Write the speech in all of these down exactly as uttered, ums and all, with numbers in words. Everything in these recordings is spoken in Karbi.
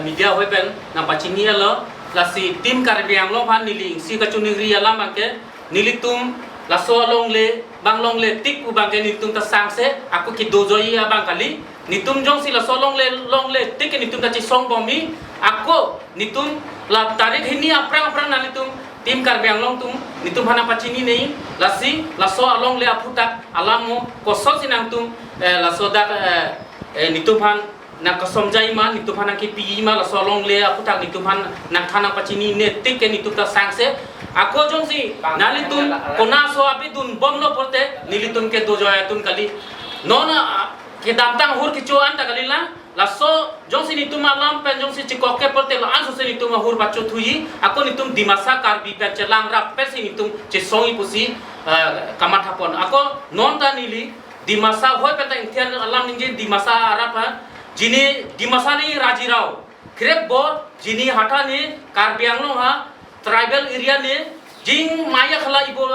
Media ahoi pen nangpachini alo, lasi Team Karbi Anglong aphan neli isi kachiningri alam abangke, nelitum laso alongle, bang longle tik pu abangke nelitum ta sangse, ako kedo joi abang kali. Nelitum jongsi laso alongle, longle tik ke nelitum ta chesong bomji, ako nelitum la tarik hini aphrang aphrang nanglitum Team Karbi Anglong atum nelitum aphan nangpachini nei, lasi laso alongle aphuthak alam mo kosonsi nangtum, eh, laso dak, eh, eh, nelitum aphan nangkasomjai ma, nelitum aphan nangkepi ma, laso alongle aphuthak nelitum aphan nangthan nangpachinine tik ke nelitum ta sangse. Ako jongsi nanglitum konaso api dunbomlo pulote nelitum kedo joi atum kali. Non, ah, kedamtang ahur kecho-an ta kalilang. Laso jongsi nelitum alam pen jongsi chekok ke pulote la-an sose nelitum ahur pachothuji. Ako nelitum Dimasa Karbi pen chelang rap pensi nelitum chesongji pusi, eh, kamathapon. Ako non ta neli Dimasa ahoi pen ta ingthian alam ningje, Dimasa arat ha. Jini Dimasa ni rajirao krep bo, jini hatha ni Karbi Anglong ha, tribal area ni, jing maya khala ibo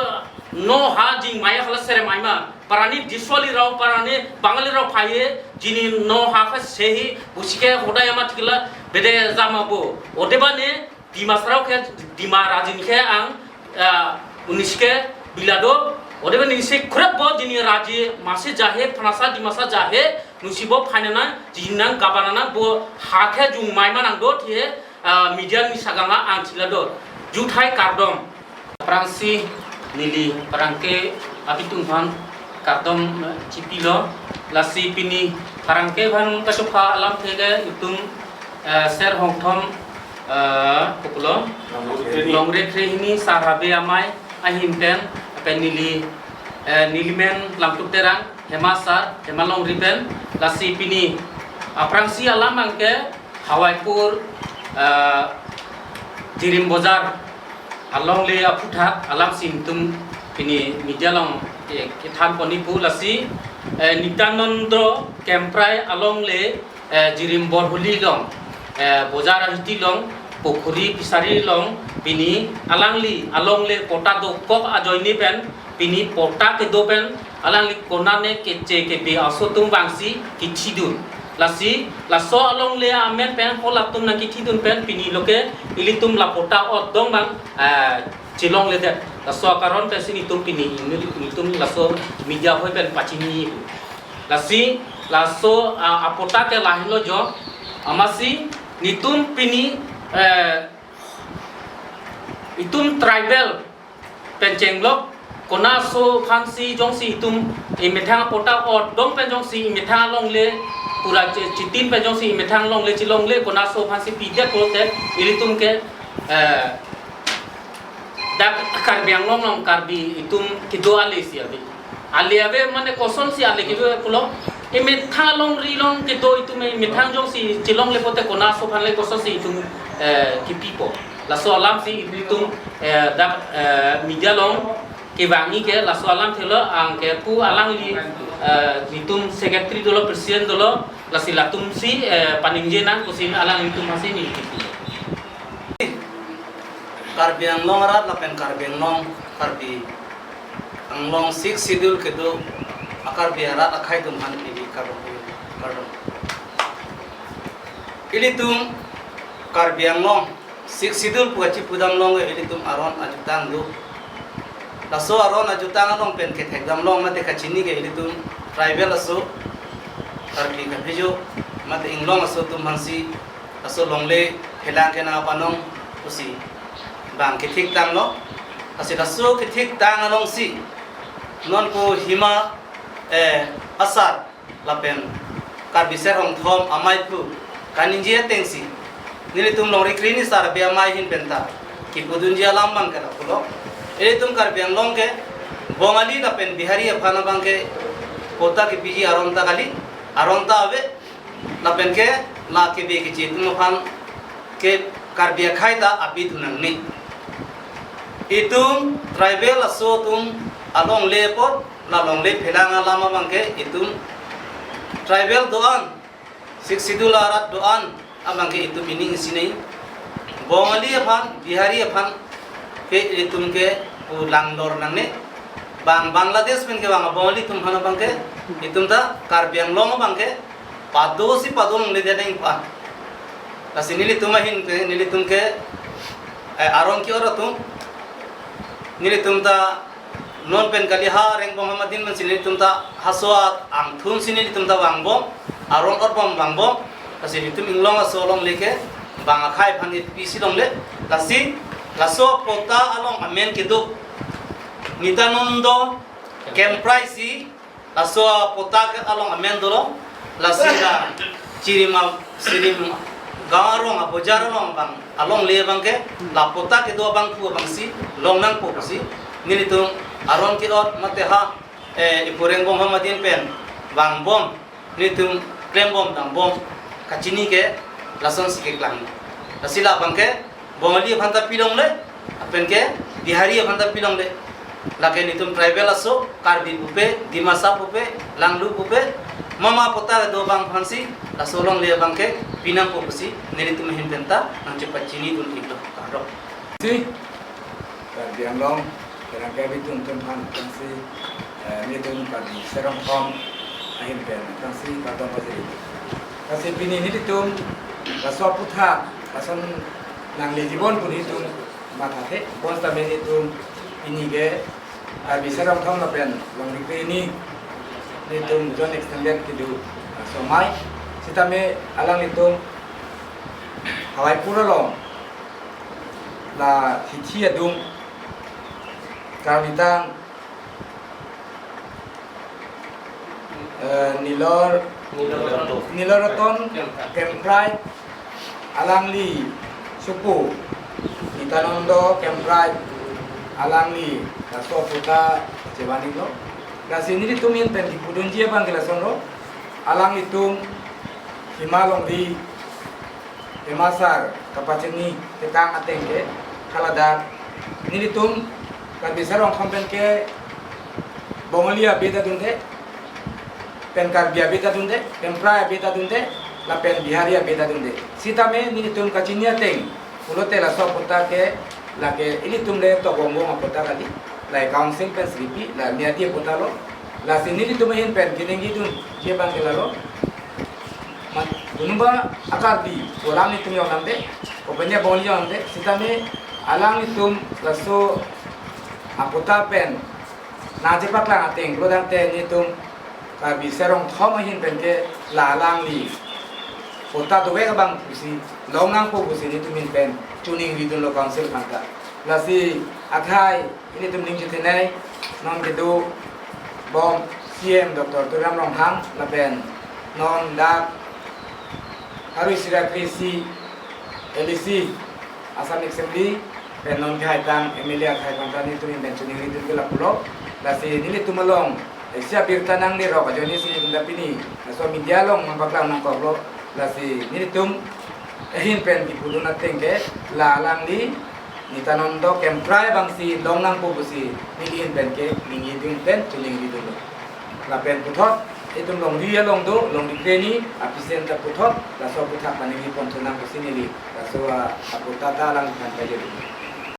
no ha, jing maya khala serem aima. Parani Diswali rao, parani Bangali rao phaihe, jini no ha kha sehi, busike hodai ama thikla bede jama bo. Odebani Dimasarao ke, Dima rajin ke ang, ah, unisi ke bilado, odebani nisi krep bo jini raji masi jahe, phanasa Dimasa jahe, nusi bo phainana, jinang kabanana bo ha ke jung mai manang do thihe, ah, media ni saganga ang thilado. Juthai kardom. Aphrangsi neli pherangke abitung aphan kardom, eh, chipilo, lasi pini pherangke aphan kachopha alamthe ke itum, eh, Ser Hongthom, eh, kopulo, Longri Krehini. Longri Krehini sar habe amei ahin pen, pen neli, eh, nelimen Lamtuk Terang, Hema sar, Hema Longri pen, lasi pini aphrangsi alam abangke Hawaipur, eh, Jirim Bojar alongle aphuthak alamsi nelitum pini media along, eh, kethan pon-i pu, lasi, eh, Nityananda Kemprai alongle, eh, Jirim Borhuli along, eh, Bojar Ahiti along, Pukhuri Fishery along, pini alangli alongle patta dokok ajoine pen, pini patta kedo pen, alangli konane keche kebe aso atum vangsi kethidun. Lasi laso alongle amen pen halatum nangkethidun pen pini loke ilitum la patta odong abang, ah, chelongledet. Laso akaron pensi nelitum pini, nelitum laso media ahoi pen pachini. Lasi laso, ah, apatta ke lahenlo jo. Amatsi nelitum pini, eh, itum tribal pen chenglok, konaso aphansi jongsi itum imethang patta odong pen jongsi imethang alongle pura che-, chitin pen jongsi imethang alongle chelongle, konaso aphansi pidet pulote ilitum ke, eh, dak Karbi Anglong along Karbi itum kedo ale si ave. Ale ave mane kosonsi ale kedo pulo. Imethang alongri along kedo itum imethang jongsi chelongle pulote konaso aphan le kosonsi itum, eh, kepipo. Laso alamsi itum, eh, dak, eh, media along kevangji ke laso alamthelo, angke pu alangli, eh, itum secretary dolo, president dolo, lasi latumsi, eh, paningje nang pusi alanglitum aphansi neli kepi. Karbi Anglong arat lapen Karbi Anglong, Karbi Anglong Sixth Schedule kedo a-Karbi arat akhei atum aphan neli kardom, kardom. Ilitum Karbi Anglong Sixth Schedule pu kachipudam along ilitum aron ajutang do. Laso aron ajutang along pen kethekdam along mate kachini ke ilitum tribal aso, Karbi kaphejo, mate inglong aso atum aphansi laso longle phelang kenang panong pusi bang kethiktanglo. Lasi laso kethiktang alongsi non ko Hima, eh, asar lapen Karbi Ser Hongthom amei pu kaningje atengsi nelitum Longri Krehini sar habe amei ahin penta kipudunji alam abangke lapulo. Ilitum Karbi Anglong ke Bongali lapen Bihari aphan abangke patta kepiji aron ta kali, aron ta ave, lapen ke la kebe keche atum aphan ke Karbi akhei ta api thu nangne. Itum tribal aso atum alongle apot, la longle phelang alam abangke itum tribal do-an, Sixth Schedule arat do-an abangke itum ining isi nei. Bongali aphan, Bihari aphan ke itum ke pu langdor nangne. Bang Bangladesh pen kevang Bongali atum aphan abangke itum ta Karbi Anglong abangke pado si pado longledet nangji pu-an. Lasi nelitum ahin ke, nelitum ke, eh, aron ke-ot atum, nelitum ta non pen kali ha Rengbong Hamadin pensi nelitum ta haso angthun si nelitum ta vangbom, aron otbom vangbom. Lasi nelitum inglong aso alongle ke bang akhei aphan ipisi longle. Lasi laso patta along amen kedo Nitanando Kemprai si laso patta ke along amen dolo. Lasi la Chirim a-, Chirim gaon arong abojar along abang, alongle abang ke la patta kedo abangphu abangsi long nangpo pusi nelitum aron ke-ot mate ha, eh, ipu Rengbong Hamadin pen vangbom, nelitum klembom dangbom kachini ke lasonsi keklang. Lasi la abang ke Bongali aphan ta pi longle, lapen ke Bihari aphan ta pi longle. Lake nelitum tribal aso, Karbi pupe, Dimasa pupe, Langlu pupe, mama patta do abang aphansi laso longle abang ke pi nangpo pusi nelitum ahin pen ta nangchepachinidun iklo, kardom. Si, Karbi Anglong, kerang kebi atum atum aphan, aphrangsi, eh, nelitum Karbi Serongthom ahin pen aphrangsi kardom pajir. Lasi pini nelitum laso aphuthak, lason nangli jibon pu nelitum mathathe, bonsitame nelitum pini ke Karbi Serongthom lapen Longri Kre Hini nelitum joint extended kedo, ah, somai. Sitame alanglitum Hawaipur along la hithi adung karlitang, eh, Nilor, Nilor Raton. Nilor Raton Kemprai alangli sopo Nitanando Kemprai alangli laso patta chevan iklo. Lasi nelitum ahin pen kipudunji abang ke lasonlo, alanglitum Hima Longri Hima sar kapachini tekang ateng ke haladak nelitum Karbi Serongthom pen ke Bongali abe ta dunde, pen Karbi abe ta dunde, Kemprai abe ta dunde, lapen Bihari abe ta dunde. Sitame nelitum kachini ateng pulote laso patta ke lake ilitum le tokbongbong apatta kali, la council pensi kipi, la miyadi apatta lo. Lasi nelitum ahin pen keningjidunji abang ke lalo, mat, dunba a-Karbi alanglitum jong nangde, kopine Bongali jong nangde, sitame alanglitum laso apatta pen nangchepaklang ateng pulo tangte nelitum Karbi Serongthom ahin pen ke la alangli patta dovek abang pusi long nangpo pusi nelitum ahin pen chiningridunlo council aphan ta. Lasi akhei ilitum ning chethenei, non kedobom C M Doctor Tuliram Ronghang lapen non dak Harui Sira Krisi L A C Assam Assembly pen non kehaitang M L A akhei aphan ta nelitum ahin pen chiningridun ke lapulo. Lasi nelitum along isi abirta nanglerok ajoine si nelitum ta pini laso media along nangpaklang nangkoklo. Lasi nelitum ahin pen kipudun ateng ke la alangli Nitanando Kemprai abangsi long nangpo pusi neli ahin pen ke ningjidun pen chiningridunlo. Lapen puthot itum Longri along do, Longri Kre Hini aphi sen ta puthot laso aphuthak paningri ponthu nang pusi neli laso a, apatta ta alangphan pajir.